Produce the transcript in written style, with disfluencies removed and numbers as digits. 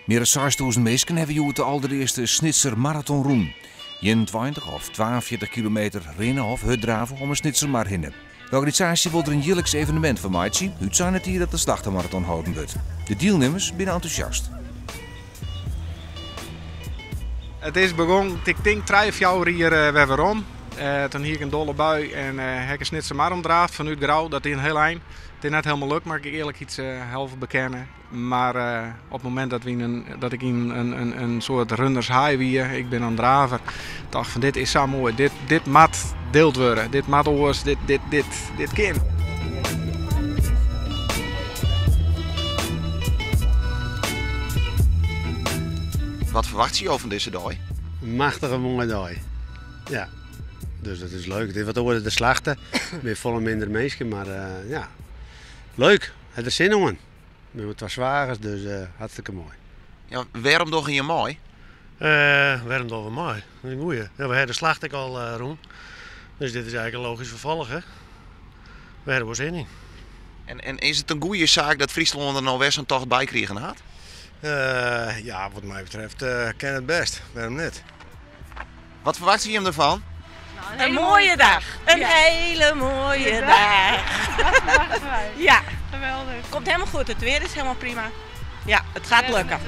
Mear as 6000 minsken hawwe hjoed de alderearste Snitser Maraton rûn. 21 of 42 kilometer rinne of hurddrave om 'e Snitsermar hinne. De organisaasje wol der in jierliks evenemint fan meitsje, útsein it jier dat de Slachtemaraton holden wurdt. De dielnimmers binne entûsjast. It is begûn, ik tink trije, fjouwer jier wer werom. Toen hie ik in dolle bui en ha ik in Snitser Mar omdraafd fanút Grou. Dat is in hiel ein. It is net helemaal lukt, moat ik earlikheidshalve bekenne. Mar op it momint dat, we yn in, dat ik yn in soart runners high wie, ik bin in draver, tocht fan dit is sa moai, dit, dit moat dield wurde, dit moat oars, dit, dit, dit, dit kin. Wat ferwachtsje jo fan dizze dei? In machtige moaie dei. Ja, dus dat is leuk. It is wat oars de Slachte. Binne folle minder minsken, mar uh, ja, leuk. Ha der sin oan. We binne twa swagers, dus uh, hartstikke moai. Ja, wêrom dogge je mei? Uh, wêrom dogge we mei? Dat is in goeie. Ja, we ha de Slachte ek al uh, rûn. Dus dit is eigentlik in logysk ferfolch, hè? We ha der wol sin yn. En, en is it in goede saak dat Fryslân der no wer sa'n tocht by krigen hat? Uh, ja, wat my betreft uh, kin it bêst. Wêrom net? Wat ferwachtsje jim derfan? Nou, een, mooie dag. Een hele mooie dag. Dat verwachten wij. Ja. Geweldig. Komt helemaal goed. Het weer is helemaal prima. Ja, het gaat lukken.